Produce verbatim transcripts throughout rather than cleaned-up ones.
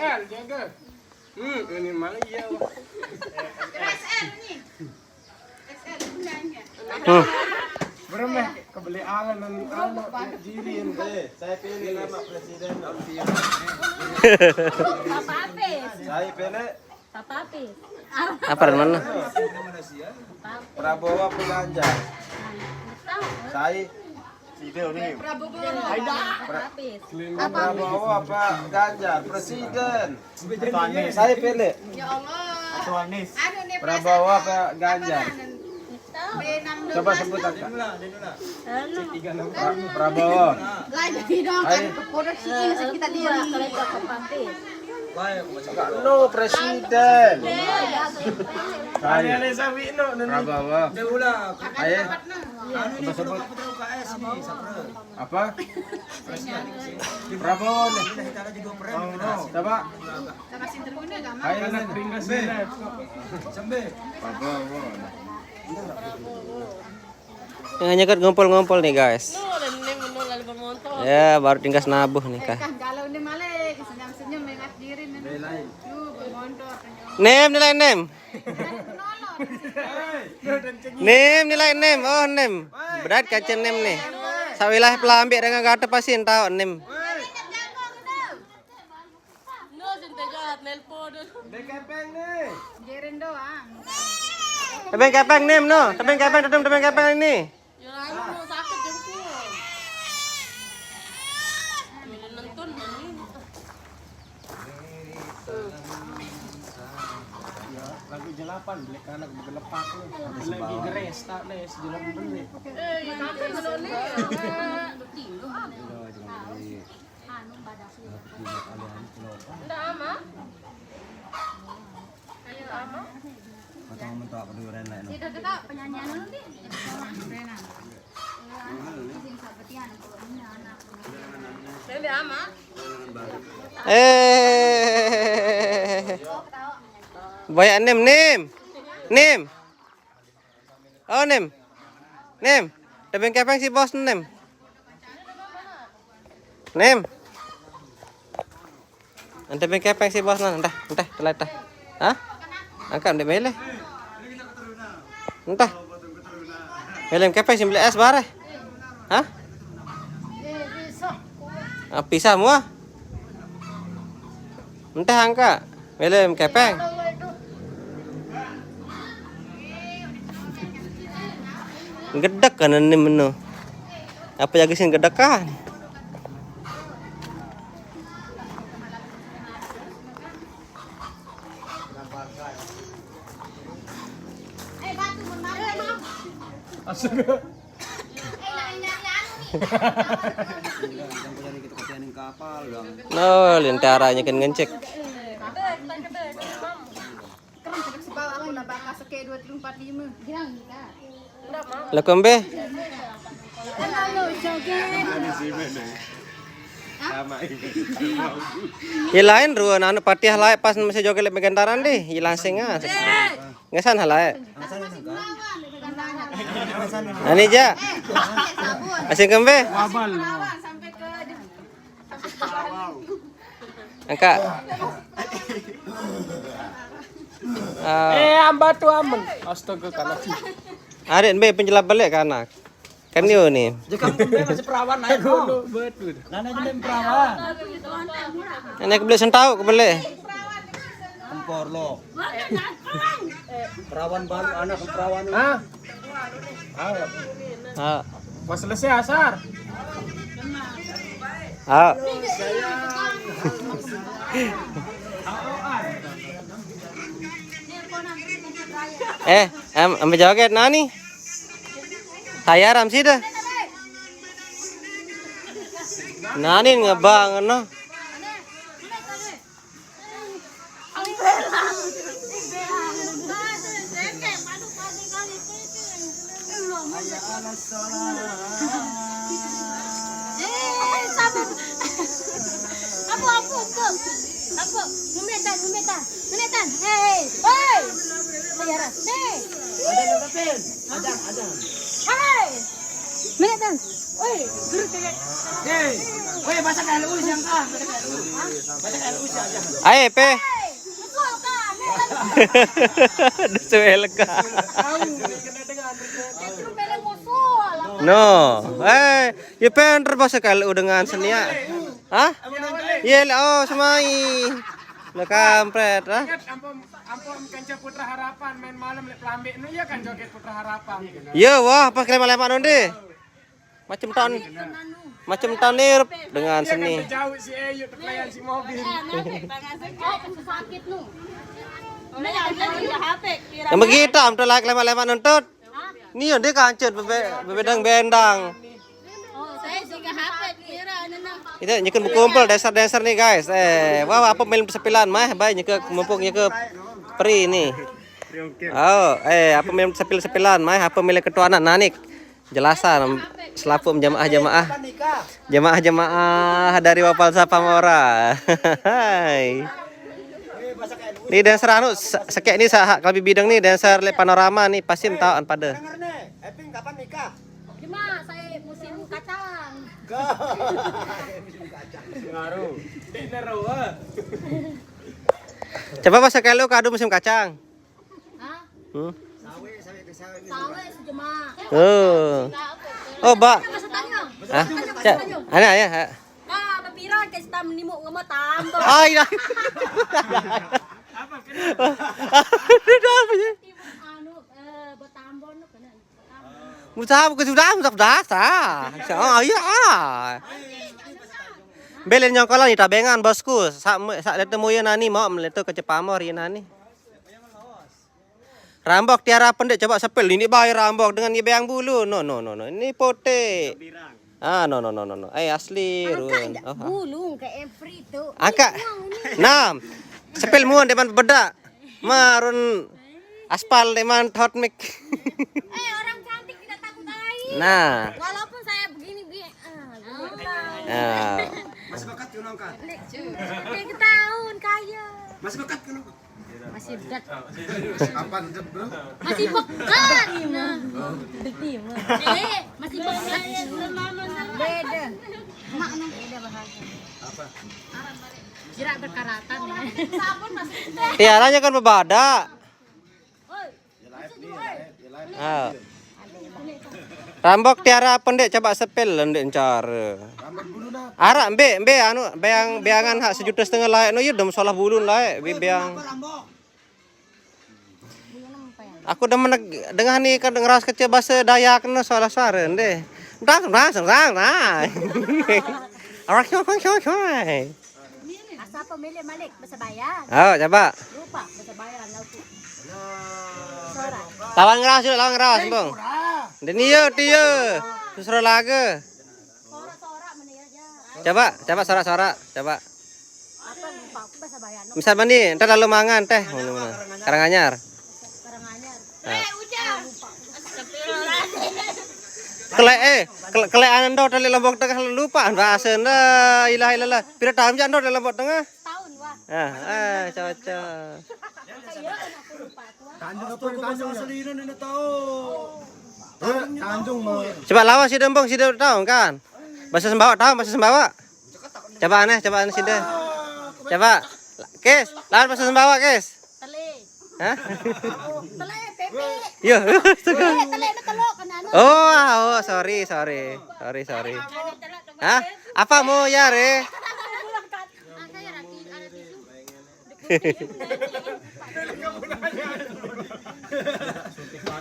Jaga. Hmm, ini malah iya. Hmm. Beremeh kebeli angan dan anu jirin. Eh, saya pilih nama presiden. Papa Apis. Saya pilih Papa Apis. Apa mana? Prabowo apa Ganjar? Saya Video nih. Papa Apis. Prabowo apa Ganjar? Presiden. Anies. Saya pilih. Ya Allah. Atau Anies. Anu nih Prabowo apa Ganjar? Benang Coba sebut angka. Anu. Prabowo. Lagi dong Ayo. Kan kepodok sih ini kita diri. Kalau itu Papa Apis. No presiden. Saya. Lesa Wino nih. Prabowo. Udah ulang. Ayo. Anu nih kalau aku tahu K S nih, Sapra. Apa? Prabowo nih. Kita ada juga pernah kita kasih. Coba. Kasih terguna gak Ayo nih. Ringkas banget. Prabowo. Yang hanya kan ngumpul-ngumpul nih guys. Nuh, dan ini menurut lalu bermotor. Ya baru tinggal nabuh nih kah. Kan galau nih male, senyum-senyum mengat diri nih. Lu bermondor. Nem nilai nem. Nem nilai nem. Oh nem. Berat kaca nem nih. Sawilah pelambik dengan kata pasti tahu nem. Nuh, sinta jahat nelpon. Dekepeng nih. Jirin doang. Tebeng kepeng nem no. Tebeng kepeng tebeng tebeng kepeng ini. Ya anu, sakit jempol. Nonton ini. Lagu jelapan, black anak begelepak nih. Lagi geres tak nih, sejelas bener. Eh, ya tapi menurut ini. Ndak ama. Ayo ama. Atau mentok keduren lah. Kita kita penyanyian dulu nih. Ini ama. Eh. Banyak nem nem. Nem. Oh nem. Nem. Tebeng kepeng si bos nem. Nem. Ente beng kepeng si bos nah, entah, entah, telat entah. Hah? Angkat ndek mele. Entah. Mele kepeng si beli es bare. Hah? Ah, pisah mua. Entah angkat. Mele kepeng. Gedek kan ini menu. Apa yang sing gedek kan? Astaga. Yang punya kita kesianin kapal dong. No, lentaranya kan ngecek. Keren cedek sebal aku nambah kaseke dua tilu empat lima. Girang kita. Lo kembe? Halo joget. Sama ini. Ya lain ruan anu patih lae pas masih joget lek gantaran deh, ya langsing ah. Ngesan halae. Ani ja. Asing kembe? Wabal. Sampai ke Angka. Ah, Eh, amba tu amen. Astaga kanak. Arit mbe penjelap balik ke anak. Kan yo ni. Jekang pun masih perawan naik no. Nana jadi perawan. Anak beli sentau ke beli. Empor lo. Perawan baru anak perawan. Hah? Ah, Pas selesai asar. ah. Eh, em, ambil joget nani? Tayar am sida. Nani ngebang no. Eh, sabar. Apa, apa, apa? Apa? Memetan, memetan. Memetan. Hei, hei. Hei, Ara. Hei. Hei. Memetan. Oi, guru tegak. Hei, weh masa kayak lu yang ah, masa kayak lu. Ae, Pe. Dusu elka. No. Eh, ya penter bahasa kalau dengan senia. Hah? Iya, lah, oh, semai. Lo kampret, ah. Ampun, ampun, kanca Putra Harapan main malam lek pelambek nu, iya kan joget Putra Harapan. Iya, wah, pas kelima-lima nonde. Macam tahun, macam tahun ni dengan seni. Jauh si Ayu terpelayan si mobil. Yang begitu, am tu like lemak-lemak nuntut. Ni yang dia kancet bebe-, bebedang bendang. Oh, saya juga H P kira anak. Itu nyeken berkumpul dancer-dancer nih, guys. Eh, wah, apa main sepilan mah, baik nyeke mumpung nyeke free nih. Oh, eh, apa main sepil-sepilan mah, apa milik ketua anak nanik. Jelasan selapuq jamaah-jamaah. Jamaah-jamaah dari Wapal Sapamora. Hai. Ni dancer anu, se-, sekeq ni saq kami bideng ni dancer leq Panorama ni, pasti tao pade. Denger nih, Epin kapan nikah? Cuma saya musim kacang. Ngaruh. Coba pas sekali kado musim kacang. Hah? Hmm. Sawe sejemak. Oh. Oh, Mbak. Hah? Cak, ana ya, ha. Ah, pepira ke sita menimu ngemo tambah. Ah, iya. Apa kena? Apa ya? Anu, eh, betambon kena. Musa bukan sudah, musa dasar. Oh, iya. Ah. Belen nyongkolan ni tabengan, bosku. Sak me-, sak lete moye nani, mau melete ke Cepamor ye nani. Rambok tiara pendek coba sepil. Ini bae rambok dengan ni beang bulu. No, no, no, no. Ini pote. Ah, no, no, no, no, no. Eh, asli, Run. Oh, ah. Bulung ke Every tu. Angkat. Nah, sepil muan depan bedak. Marun aspal deman hot mix. Eh, orang cantik tidak takut air. Nah. Walaupun saya begini, bi-, ah, gini. Ah. Masih bakat ke nongka? Tiga tahun kaya. Masih bakat ke nongka? Masih dekat. Apa dekat, Bro? Masih pekat. Nah. Dekat, Bro. Eh, masih pekat. Beda. Mak, no. Beda bahasa. Apa? Kira berkaratan ya. Tiaranya kan bebadak. Ah. Rambok tiara pendek coba sepil ndek ncar. Araq mbek, mbek anu, beang, beangan hak sejuta setengah laeq no, ye dem salah bulun laeq, bi-, beang. Aku demen neg-, dengah ni kan ngeraos kece base Dayak no, salah suare ndeh. Ndas, ndas, ndas, ndas. Arak, syok, syok, syok. Asa pemilik malik besebayan. Oh, coba. Lupa besebayan lagu. Suara. Lawan ngeraos, yuk, lawan ngeraos, Bung. Deni, yuk, ti, yuk. Suara lagu. Coba, coba sorak-sorak, coba. Misal mandi, entar lalu mangan teh, ngono-ngono. Karanganyar. Nah. Kelek, eh, kele-, kelek ando tali Lombok Tengah lupa, bahasa anda, ilaha illallah. Pira tahun jak ando tali Lombok Tengah? Tahun, wah. Ah, ah, cocok. Tanjung apa ini Tanjung ya? Asli ini tahu. Tanjung mau. Coba lawan si Dembong, si Dembong tahu kan? Bahasa Sembawak tahu, bahasa Sembawak? Coba aneh, coba aneh sini. Coba. Kis, lawan bahasa Sembawak, Kis. Tele. Hah? Tele, pepe. Iya. Eh, tele itu telur, kan anu. Oh, ah, oh, sorry, sorry. Sorry, sorry. Hah? Apa mau ya, Re? Ada ya, Rati? Ada tisu?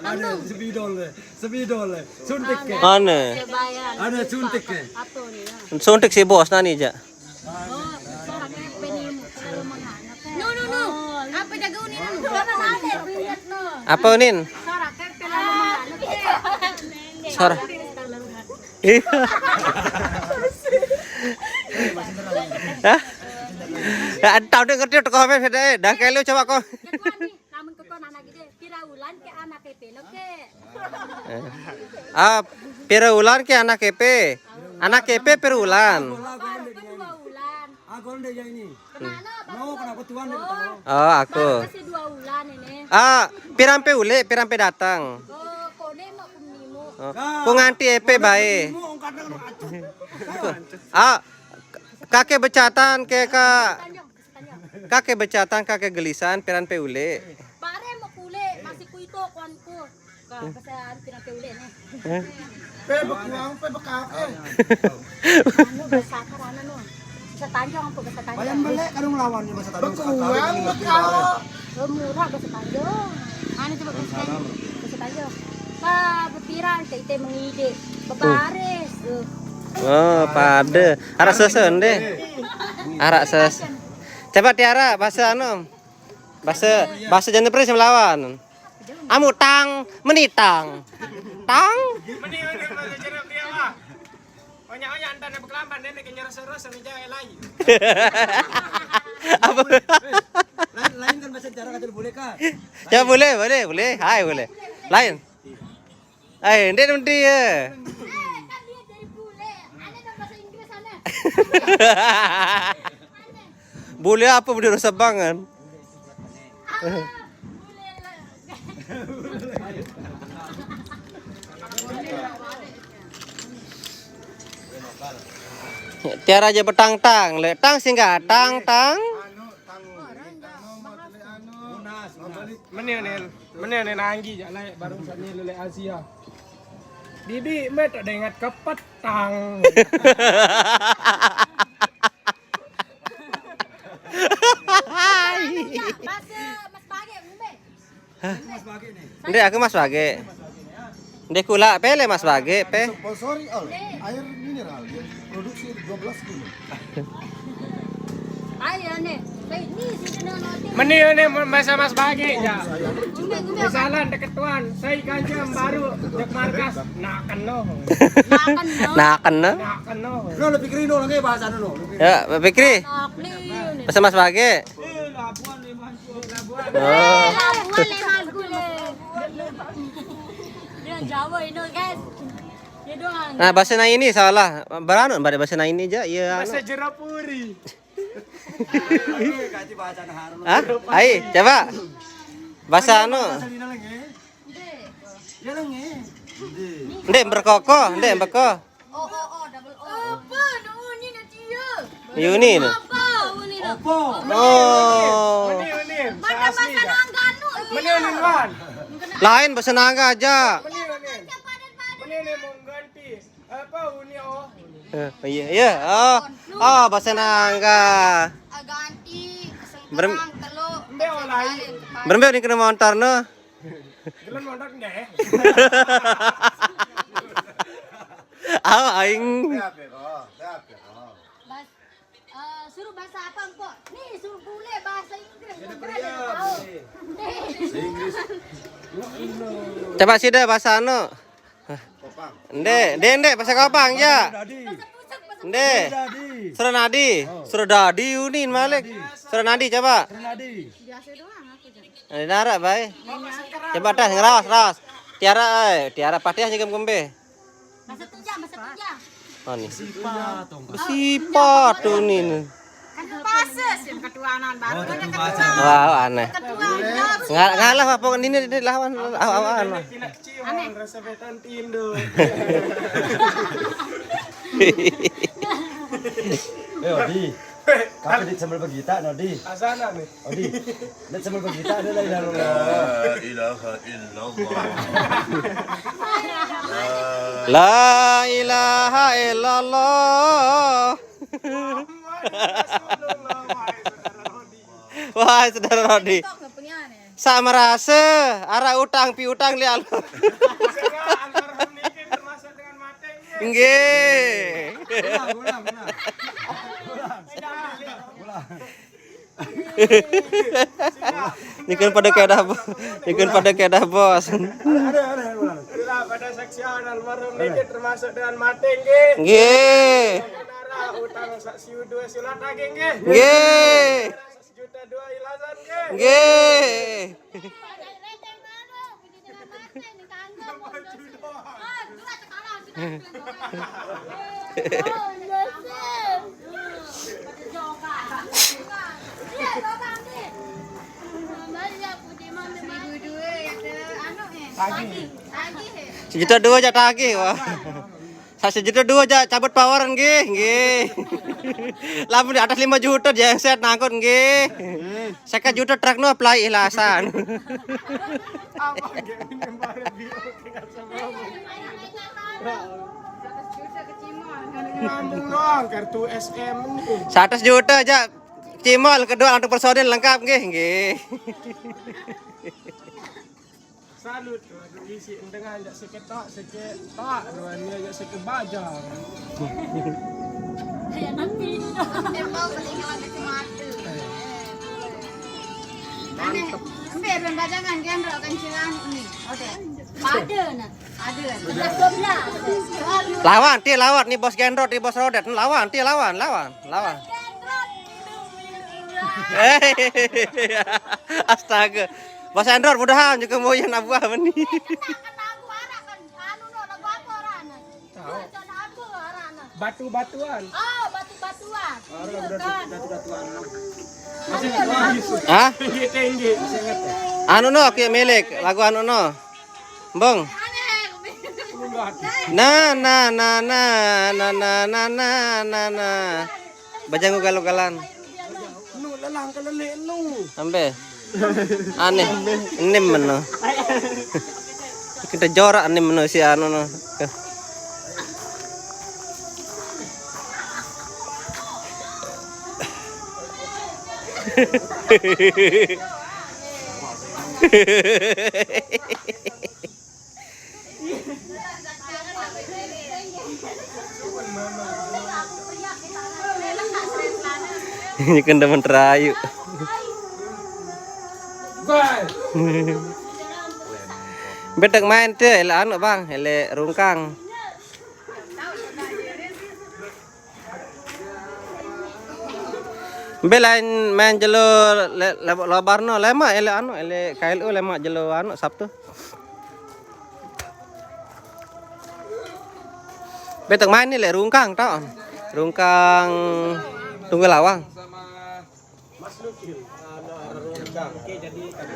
Langsung. Sebidol deh, sebidol deh. Suntik ke? Mana? Ada suntik ke? Apa nih, ya? Suntik si bos nani, Jak. Oh, suara kayak penimu, terlalu menganga. No, no, no. Apa jaga uni, no? Suara mana? Apa, Nin? Suara kayak terlalu menganga. Suara. Iya. Hah? Ya, entah udah ngerti udah komen sudah. Dah kayak lu coba kok. Ketua nih, namun ketua anak gede. Pira ulan ke anak P P lo ke? Eh. Ah, pira ulan ke anak K P? Anak K P pira ulan? Baru ke dua ulan. Aku ndek ya ini. Kenapa? Mau kenapa tuan ndek tahu? Oh, aku. Baru kasih dua ulan ini. Ah, pirampe ulik, pirampe datang. Oh, kone mau pemimu. Oh. Ku nganti E P bae. Pemimu, kadang. Ah, Kake becatan ke ka, kake becatan, kake gelisan, piran pe ule. Bare mau kule, masih kuito kuanku. Ka, basa anu piran pe ule nih. Hah? Pe bekuang, pe bekake. Anu, basa apa anu, no? Basa Tanjung apa basa Tanjung? Bayam belek kadang lawan nih basa Tanjung. Bekuang, bekake. Oh, murah basa Tanjung. Anu coba basa Tanjung. Basa Tanjung. Ka, bepiran, te ite mengide. Bebaris. Oh, pade. Arak sese, deh. Arak ses. Coba Tiara, basa anu. Basa, basa Janjepri sing melawan. Amu tang, menitang. Tang. Meni, meni, meni, jeruk dia, Pak. Banyak-banyak entar dia berkelamban, dia nak kenyar seros, sama jalan lain. Apa? Lain, lain kan bahasa Jawa, kata boleh kan? Ya, boleh, boleh, boleh. Hai, boleh. Lain. Hai, ndek nanti ya. Eh, kan dia dari bule. Ada dong bahasa Inggris sana. Bule apa, bule Nusa Bangan? Ah, bule lah. Tiara aja betang tang, le tang singgah tang tang. Meni, meni, meni, meni nanggi jak naik baru sani lele Asia. Bibi, me tak dengat kepetang. Bahasa Mas Bage, ngumbe. Hah? Ndek, aku Mas Bage. Ndek kula pe le Mas Bage pe. Sponsori oleh air mineral yang produksi dua belas kilo. Ayo nih, baik nih sih dengan roti. Meni nih masa Mas Bage ya. Ngumbe, ngumbe. Misalan deket tuan, saya ganjam baru dek markas, nak keno. Nak keno. Nak keno. Nak keno. Lo lebih kering dong lagi bahasa dulu. Ya, Fikri. Nak nih. Bahasa Mas Bage. Eh, Labuan, Labuan. Oh. Labuan, Labuan, Labuan. Dia Jawa ini, guys. Dia doang. Nah, bahasa na ini salah. Beranut pada bahasa na ini aja. Iya. Bahasa anu. Jerapuri. Hah? Hai, coba. Bahasa anu. Ndek berkoko, ndek berko. Oh, oh, oh, double O. Apa? No, ini nanti ya. Yuni nih. Apa? Ini dah. Opo. Oh. Meni, meni. Mana bahasa Nangga anu? Meni, meni, Wan. Lain bahasa Nangga aja. Meni, meni. Meni, meni, mau ganti. Apa, uni, oh? Eh, iya, iya. Oh, oh, bahasa Nangga. Ah, ganti, Berem- sengkerang, telo, Mbe, oh, lain. Berembe ni kena montor no. Gelem mondok ndeh. Awa aing. Siap ya, kok. Siap ya, kok. Bas, eh, suruh bahasa apa, Mpok? Nih, suruh bule bahasa Inggris. Bahasa Inggris. Coba sih deh bahasa anu. Kopang. Ndek, ndek, ndek, bahasa Kopang ya. Dadi. Ndek. Dadi. Suranadi. Oh. Suradadi unin malik. Dadi. Suranadi coba. Suranadi. Biasa doang aku, Jan. Nah, dinarak bae. Coba dah ngerawas, rawas. Tiara, eh, Tiara Fatihah jegem kembe. Masa tuh, Jan, masa tuh, Jan. Oh, nih. Sipat, tong. Sipat tuh nih. Kan tuh pases yang ketuanan baru. Oh, ada ketua. Wah, aneh. Ketua. Ngalah apa ini, ini lawan awak-awak aneh. Aneh. Rasa betan tindo. Eh, Odi. Tapi di sambil begita, no, Di. Asana nih. Odi. Di sambil begita ada lagi dalam. La ilaha illallah. La ilaha illallah. Muhammad Rasulullah, wahai saudara Odi. Wahai saudara Odi. Tok nggak punya nih. Sa merasa arah utang pi utang li alur. Sehingga almarhum niki termasuk dengan mate, nggih. Nggih. Ulang, ulang, ulang. Ulang. Ulang. Niki pada kedah, Bos. Niki pada kedah, Bos. Ada, ada, ada, ulang. Itulah pada saksian almarhum niki termasuk dengan mate, nggih. Nggih. Saudara utang saksi dua silat lagi, nggih. Nggih. Sejuta dua ilasan, nggih. Nggih. Sejuta dua aja tagih, wah. Sajuta dua aja cabut power nggih, nggih. Lamun di atas lima juta genset nangkut nggih. Seket juta truk no pelai ikhlasan. Apa nggih ini baru di Ngandung doang kartu S M nih. Seratus juta aja cimol kedua untuk personil lengkap nggih, nggih. Salut, waduh isi dengan jak seketak, seketak, dua ni jak sekebajang. Kayak nanti. Tembak paling hewan kacamata. Mantep. Hampir dan bajangan kan, bro, kan celang ni. Oke. Pada nah. Ada. Sebelas dua belas. Lawan, ti lawan ni bos gendrot, ni bos rodet. Lawan, ti lawan, lawan, lawan. Eh, astaga. Bos Endrot mudahan juga mau yang nabuah meni. Kena, kena lagu arak kan. Anu no, lagu apa arak nah? Tahu. Kena apa arak nah? Batu-batuan. Oh, batu-batuan. Orang udah kan. Datu-datuan. Hah? Tinggi-tinggi. Anu no, kayak milik lagu anu no. Bong. Nah, nah, nah, nah, nah, nah, nah, nah, nah, nah. Bajang ugal-ugalan. Nu lelang ke lelek nu. Ambe. Aneh. Enim meno. Kita jorak enim meno si anu no. Ini kan demen terayu. Betek main tuh, ele anu bang, ele rungkang. Mbe lain main jelo le-, le-, lobar no, lema ele anu, ele K L U lema jelo anu Sabtu. Betek main ni le rungkang tau. Rungkang Tunggul Lawang.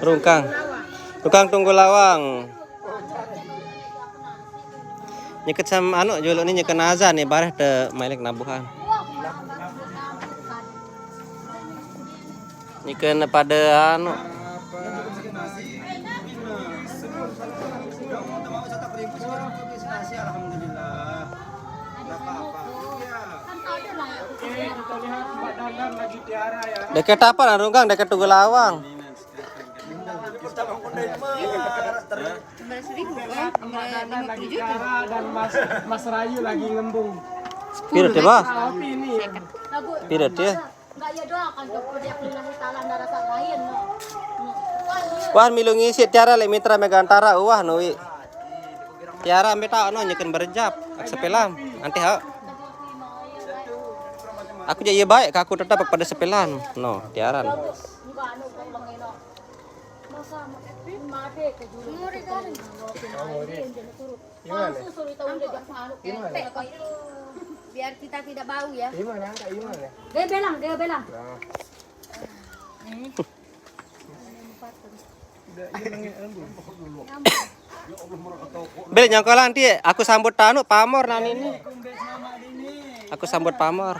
Rungkang. Tukang Tunggul Lawang. Nyeket sam anu julu ni nyeket azan ni bareh te melek nabuhan. Nyeket pada anu. Alhamdulillah. Nggak apa-apa. Iya. Oke, kita lihat Mbak Dandan lagi tiara ya. Deket apa, Runggang? Deket Tunggul Lawang. Kita bangun dari rumah. Sebelas ribu, eh? Mbak Dandan lagi tiara dan Mas, Mas Rayu lagi ngembung. Piro dia, Bos? Kopi ini. Piro dia? Enggak, iya doang kan, kalau dia punya talan darah lain, no. Wan milu ngisi tiara lek mitra Megantara uwah no wi. Tiara ambe tak no nyeken berejap. Ak sepelam. Nanti ha. Aku jadi iya baik ke aku tetap pada sepelan. No, tiara no. Gimana? Biar kita tidak bau ya. Gimana? Angkat gimana? Dia belang, dia belang. Nah. Bel nyongkolan ti, aku sambut tanu pamor nani ni. Aku sambut pamor.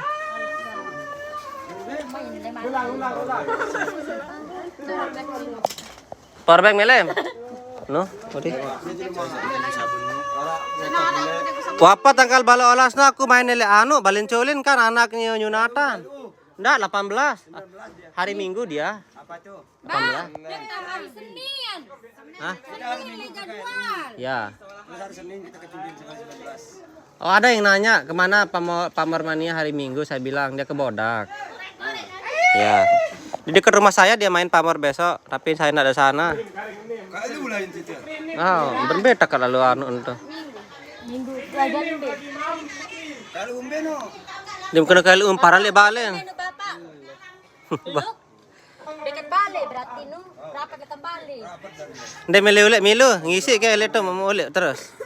Power bank melem. No, odi. Wapa tanggal bala olas no aku main nele anu, Balin Colin kan anaknya Yunatan. Ndak, delapan belas. Hari Minggu dia. Apa tuh? Delapan belas. Bang, dia kan hari Senin. Hah? Senin ini jadwal. Ya. Terus hari Senin kita ke Cincin Sebelas. Oh, ada yang nanya kemana Pamo-, Pamor Mania hari Minggu. Saya bilang dia ke Bodak. Ya. Di dekat rumah saya dia main Pamor besok, tapi saya ndak ada sana. Kalu lain situ. Oh, berbeda kalau anu ento. Minggu. Pelajaran B. Kalu umbe no. Dia kena kalu umparan le balen. Bapak. Deket balik berarti nu rapat deket balik. Nde mele ulek milu, ngisi ke ele tu mau ulek terus.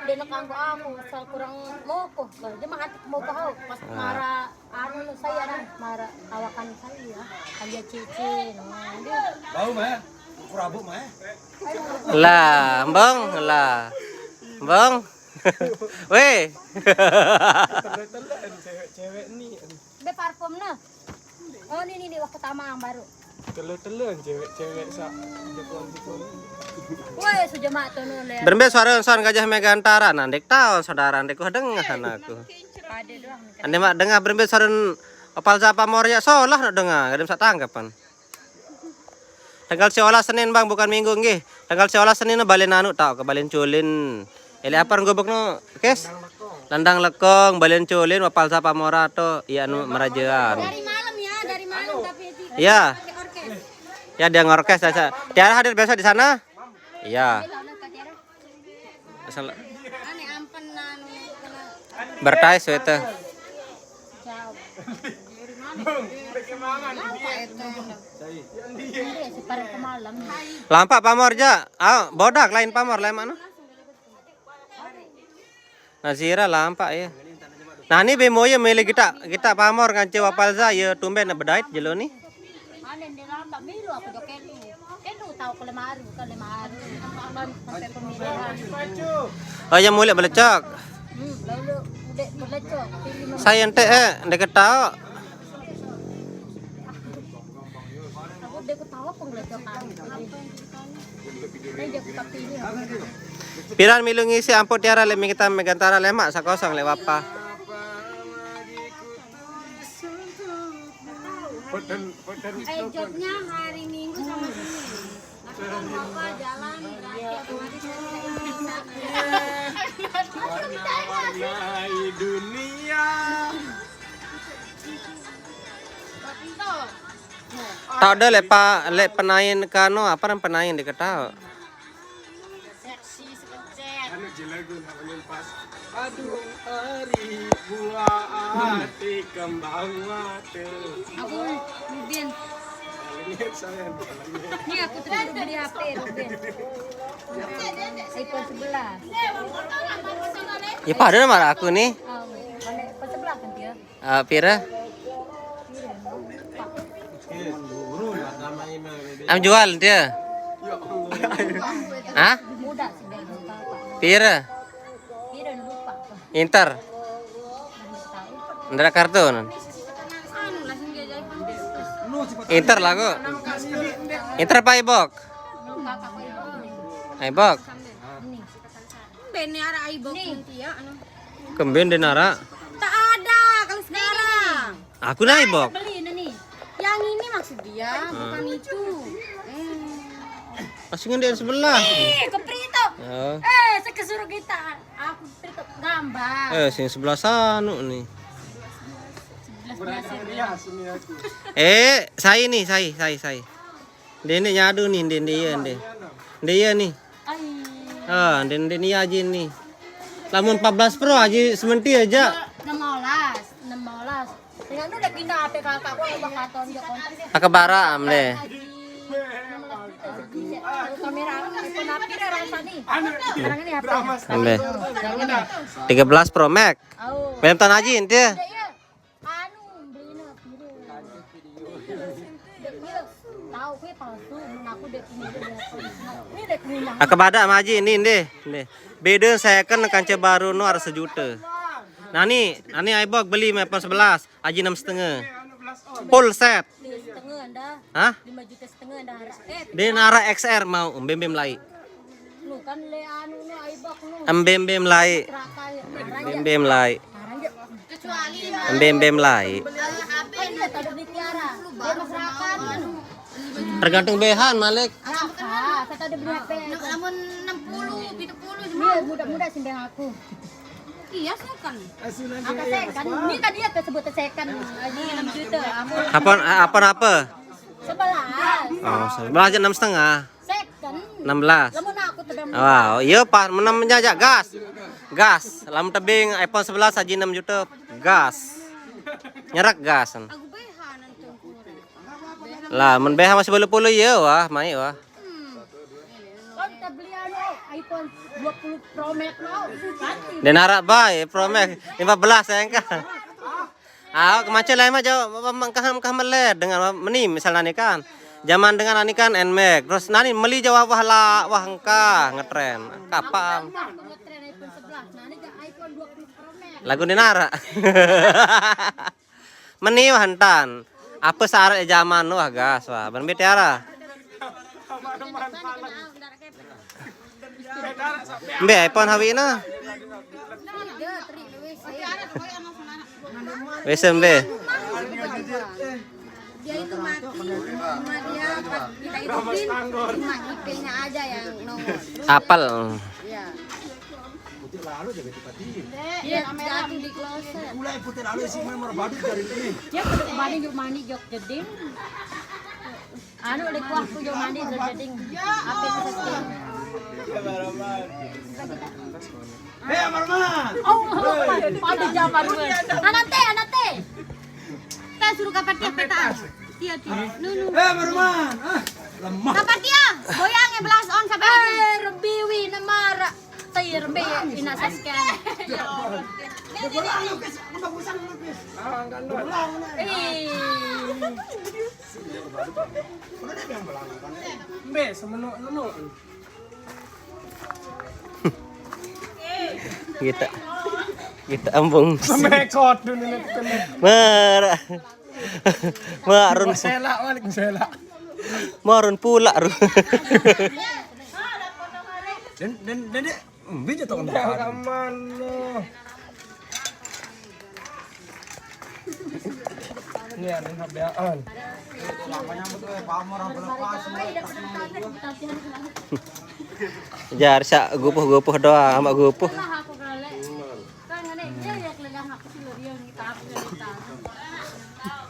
Dia nak kanggo aku, asal kurang moko. Dia mah hati moko hau, pas marah anu nu saya dah, marah awakan saya. Kayak cici, nah, dia. Bau mah, kurabuk mah. Lah, Bang, lah. Bang. Weh. Tele-tele cewek-cewek ni. Be parfum nah. Oh, ni ni ni waktu tamang baru. Tele-tele cewek-cewek sa Jepun-Jepun. Woi, sujamak tu nu le. Berembe suara son Gajah Megantara, nah, ndek tau saudara, ndek ku dengah anakku. Ande mak dengah berembe suara Opal Zapa Moria solah nak dengah, kadem sak tanggapan. Tanggal siolas Senin bang, bukan Minggu nggih. Tanggal siolas Senin balen anu tau ke balen culin. Ele apa gubuk nu, Kes? Landang Lekong, balen culin, Opal Zapa Mora to, iya anu merajaan. Dari malam ya, dari malam tapi di Iya, pakai orkes. Ya dia ngorkes saja. Tiara hadir besok di sana? Iya. Asal Ane ampen anu kena bertais wete. Jauh. Apa itu? Iya, separuh ke malam. Lampak pamor ja. Ah, bodak lain pamor lain mana? Nazira lampak ya. Nah, ni bemo ya milih kita kita pamor ngance Wapalza ya tumben bedait jelo ni. Ane dia lampak milu aku joket tu. Kan tu tahu ke lemari, bukan lemari. Sampai pemilihan. Oh ya mulai belecok. Hmm, lalu udah berlecok. Pilih mana? Saya ente eh ndek ketau. Aku udah ketawa penggelecokan. Saya jago tapi ini. Piran milu ngisi ampun tiara le kita megantara lemak sakosong le wapa. Hotel hotel Eh, jobnya hari Minggu sama Senin. Tapi kan Bapak jalan berarti otomatis saya tidak bisa. Warna-warnai dunia. Bapak itu. Tau deh le pa le penain kano apa ran penain diketau. Seksi sekencet. Anu jelagu nak menyimpas. Aduh, ari bunga ati kembang mata. Aku Rubin. Ini saya. Ini aku tuh baru beli H P Rubin. iPhone sebelas. Ya pada marah aku nih. Oh, iPhone sebelas kan dia. Ah, pira? Am jual dia. Hah? Muda sih dia lupa apa. Pira? Dia udah lupa apa. Inter. Ndra kartun. Anu lah sing dia jadi pantes. Inter lagu. Inter apa Ibok? Kakak kau itu. Ibok. Bene arah Aibok nanti ya anu. Kemben denara. Tak ada kalau sekarang. Aku na Ibok. Beli ini nih. Yang ini maksud dia, bukan itu. Eh. Masih ngendek sebelah. Eh, keprito. Oh. Eh, saya kesuruh kita. Aku prito gambar. Eh, sing sebelah sana nih. Sebelah sebelah sini. Eh, saya nih, saya, saya, saya. Dia ni nyadu nih, dia dia dia. Dia nih. Ai. Ah, dia dia ni aja nih. Lamun empat belas Pro aja sementi aja. Enam belas, enam belas. Dengan udah kena H P kakak gua bakal tonjok kontak. Akabara am deh. Kamera aku pun H P dah rasa nih. Sekarang ini H P. Ambe. Sekarang ini. Tiga belas Pro Max. Oh. Belum tahun aja intinya. Iya. Anu belinya pire. Tahu gue palsu, men aku dek punya. Ini dek punya. Akabada am aja ini deh. Deh. Beda second kance baru no harus sejuta. Nani, nani Aibok beli iPhone sebelas, aji enam setengah. Full set. Setengah dah. Hah? Lima juta setengah dah. Eh, Dia nara X R mau embem-bem lai. Lu kan le anu nu Aibok nu. Embem-bem lai. Terakai. Embem-bem lai. Kecuali Embem-bem lai. Apa ini tadi di Tiara? Dia masyarakat. Tergantung behan Malik. Ah, saya tadi beli H P. Namun enam puluh, tujuh puluh Iya, muda-muda sih yang aku. Iya, second. Apa second? Ini tadi apa sebut second? Ini enam juta. Amun Apa apa apa? Sebelas. Oh, sebelas aja enam setengah. Second. Enam belas. Lamun aku tebang. Wow, iya pas menang menjajak gas. Gas, lamun tebing iPhone sebelas aji enam juta. Gas. Nyerak gas. Aku behan antum. Lah, mun beha masih bolu puluh iya wah, mai wah. Kan kita beli anu iPhone dua puluh Pro Max mau. Kan? Denara bae Pro Max lima belas ya engka. Ah, kemace lain mah jauh mengkah mengkah melet dengan meni misalnya nih kan. Zaman dengan ani kan Nmax, terus nani meli jauh wah la wah engka ngetren. Kapal. Aku ngetren iPhone sebelas. Nah, Lagu ni nara. Meni wah entan. Apa syarat zaman wah gas wah. Ban mbe Tiara. Mbe iPhone hawi na. Wes mbe. Dia itu mati, cuma dia pas kita hidupin, cuma I P-nya aja yang nongol. Apal. Iya. Dia jatuh di kloset. Dia pada kembali jok mandi jok jeding. Anu, udah kuah ku jok mandi jok jeding. Apa itu sesing? Hei, Amarman. Oh, pada zaman gue. Anak teh, anak teh. Teh suruh kapan tiap petang. Tiap tiap. Nunu. Hei, Amarman. Ah, lemah. Kapan tiap? Goyang yang belas on sampai. Eh, rebiwi nemara. Teh rembe ina saskan. Dia belang lukis, aku bagusan lukis. Belang, nah. Eh. Mbe semenu-menu. Kita kita ambung. Semekot dunia ini. Mara. Marun. Sela, balik sela. Marun pula ru. Dan dan dan dia, hmm, bija tong. Mana? Ini ada yang habaan. Jar sak gupuh-gupuh doang, amak gupuh.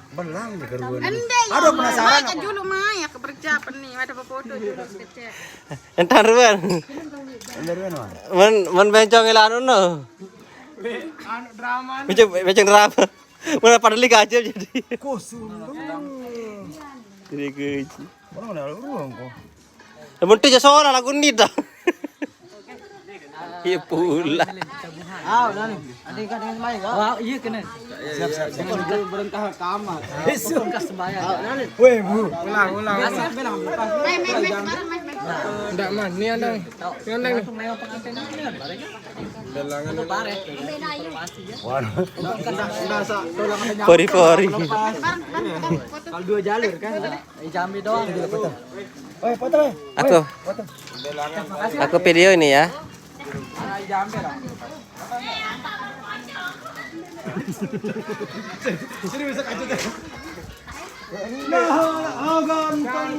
Belang ni keruan. Ende, aduh, penasaran. Mai ke julu mai, aku berjapen ni, ada foto julu kecek. Entar ruan. Entar ruan, Wan. Men men bencong ilan no. Anu drama ni. Bencong bencong drama. Mana pada liga aja jadi. Kosong. Jadi kecil. Mana mana ruang kok. Lamun tu je soal lagu ni dah. Iya pula. Ah, udah nih. Ada yang kena main, Kak? Wah, iya kena. Siap, siap, siap. Bukan berengkah kamar. Besok. Bukan sembahyang. Ah, udah nih. Weh, Bu. Ulang, ulang. Biasa bilang lepas. Main, main, main, sekarang main, main. Ndak man, ni andang. Ni andang ni. Main pengantin ni kan. Belangan. Itu pare. Waduh. Pori-pori. Kalau dua jalur kan. Eh, Jambi doang. Oi, foto, eh. Aku. Foto. Aku video ini ya. Serius aja deh. Nah, agan kan.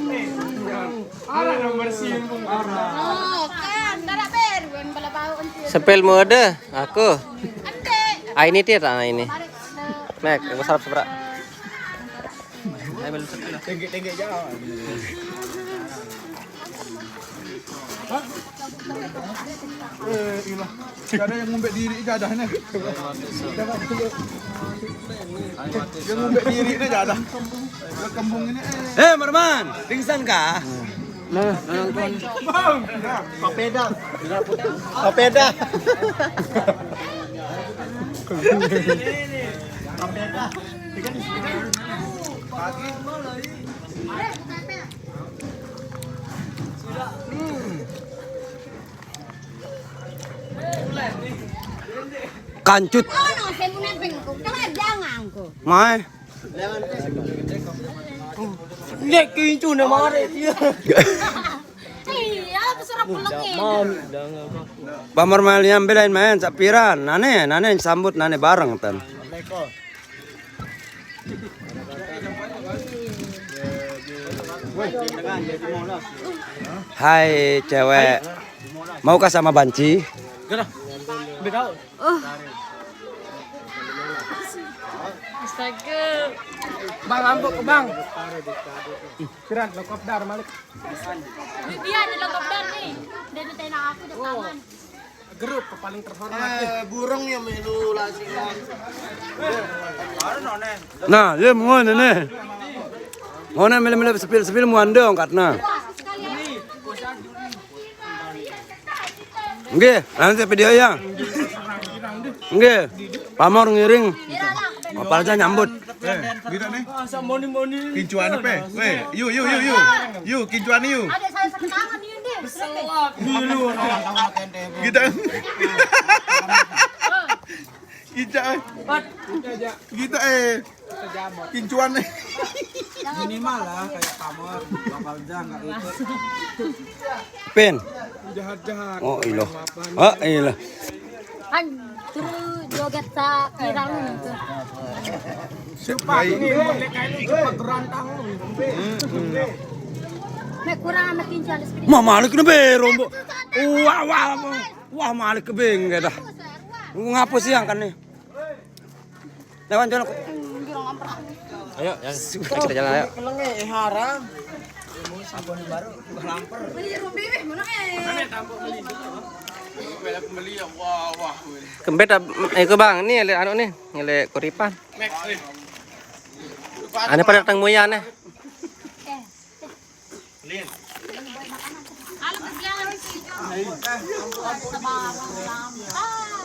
Arah nomor simbung. Oh, kan, tarak ber, bukan bala bau enti. Sepil mode, aku. Ente. Ah, ini dia tak ini. Mek, aku sarap seberak. Tenggek-tenggek jauh. Eh, ilah. Ada yang ngumbek diri jadahnya. Yang ngumbek diri ni jadah. Kembung ini, eh. Eh, Marman, pingsan kah? Nah, nonton. Papeda. Papeda. Papeda. Kancut. Mai. Nek kincu ne mare dia. Iya, terserah pulang ya. Pamor maliam belain main sapiran. Nane, nane sambut nane bareng tan. Hai cewek, maukah sama banci? Astaga. Bang, ampuk ke bang. Piran lo kopdar malik. Dia ada lo kopdar nih. Dari tena aku udah taman. Grup paling terhormat. Eh, burung yang melu lasi. Nah, ye mau ne. Mau ne melu-melu sepil-sepil mau ande angkat nah. Nggih, nanti video ya. Nggih. Pamor ngiring. Apa aja nyambut. Eh, gitu nih. Kincuan apa? Weh, yu yu yu yu. Yu kincuan yu. Ada saya serangan yu deh. Gitu. Kita eh. Kita eh. Kincuan eh. Minimal lah kayak Pamor, bakal jangan ikut. Pin. Jahat-jahat. Oh, iya. Ah, iya. Kan turu joget sa kira lu itu. Sumpah ini kayak ini gerantang lu. Mek kurang sama kincuan di. Mah malik ne be rombo. Wah, wah, wah. Wah, malik ke beng dah. Ngapa sih angkat nih? Lewat jalan. Ayo, ya. Kita jalan ayo. Kelenge eh, haram. Sabun baru udah lamper. Beli rumbi weh mana eh? Kembet ab- eh ke bang, ni le anu ni, le kuripan. Ane pada datang muyan eh.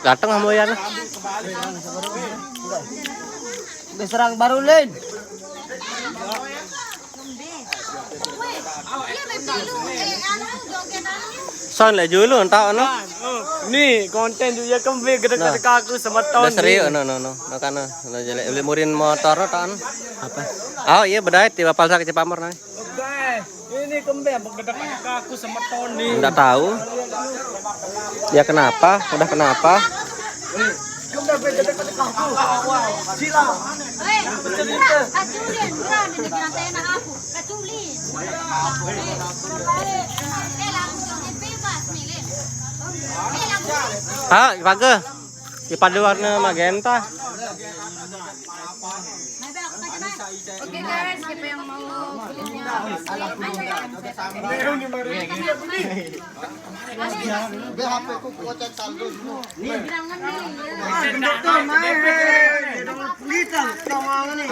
Datang sama muyan eh. Diserang baru Lin. Son le julu entah no. Ni konten juga kembe gede Nah. Kata aku semeton. Udah serius no no no. Makanya no jelek beli murin motor no tan. Apa? Oh iya bedait tiba palsa ke Cipamor nih. Oke. Ini kembe apa gede kata aku semeton nih. Enggak tahu. Ya kenapa? Udah kenapa? Kembe gede kata aku. Sila. Hei, murah, kaculin, murah, ini jangan enak aku, kaculin. Eh, langsung bebas, Milin. Eh, langsung. Ah, bagus. Dipadu warna magenta. Oke guys, siapa yang mau? Be H P ku kuat saldo semua. Kita tawangan nih.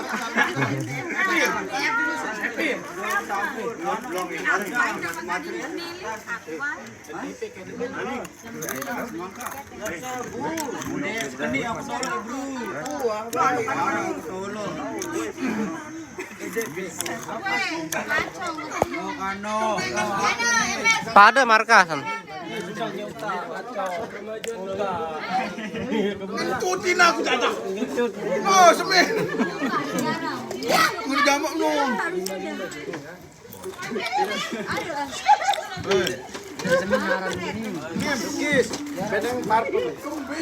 Pada markas. Tutin aku tak ada. Oh, semen. Udah jamak no.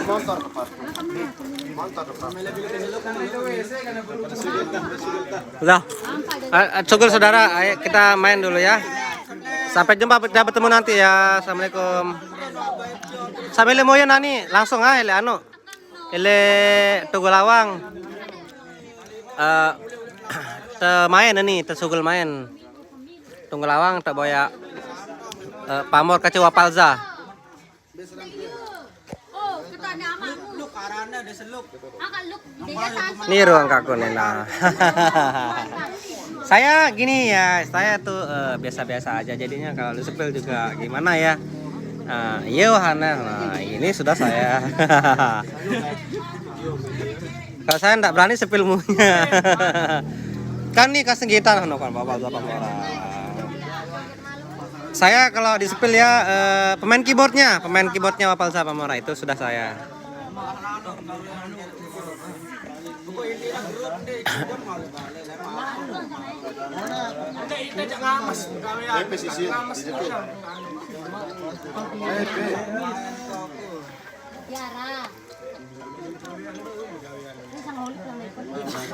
Motor, motor. Lah. Ah, ah, syukur saudara, ayo kita main dulu ya. Sampai jumpa, kita bertemu nanti ya. Assalamualaikum. Sambil moyo nani langsung ah ele anu. Ele Tugulawang. Eh te main ini, te sugul main. Tugulawang te boya eh, Pamor kacewa palza. Ni ruang kaku nih nah. Saya gini ya, saya tuh eh, biasa-biasa aja jadinya kalau di sepil juga gimana ya. Nah, iya wahana. Nah, ini sudah saya. Kalau saya ndak berani sepil munya. Kan nih kasih gitar no kan bapak bapak orang. Saya kalau di sepil ya eh, pemain keyboardnya, pemain keyboardnya Wapalza Pamora itu sudah saya.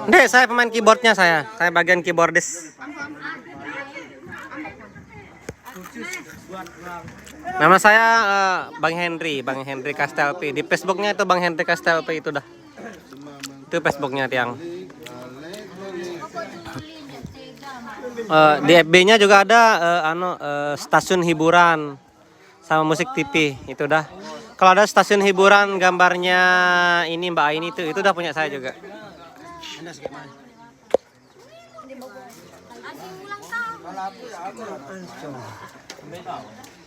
Ndek, saya pemain keyboardnya saya. Saya bagian keyboardis. Nama saya eh, Bang Henry, Bang Henry Kastelpi. Di Facebooknya itu Bang Henry Kastelpi itu dah. Itu Facebooknya tiang. Eh, di F B-nya juga ada eh, anu eh, stasiun hiburan sama musik T V itu dah. Kalau ada stasiun hiburan gambarnya ini Mbak Aini itu, itu udah punya saya juga.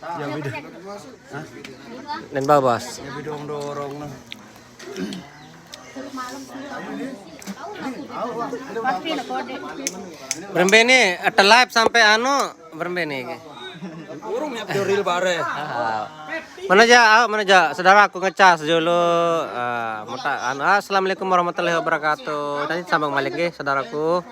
Yang beda. Hah? Dan babas. Yang bidong dorong nah. Berembe ni, eh, te live sampai anu, berembe ni. Urung ya video reel bare. Ah. Mana ja, ah, mana ja, saudaraku ngecas dulu. Ah, muta, anu, ah, assalamualaikum warahmatullahi wabarakatuh. Nanti sambung balik nggih, saudaraku.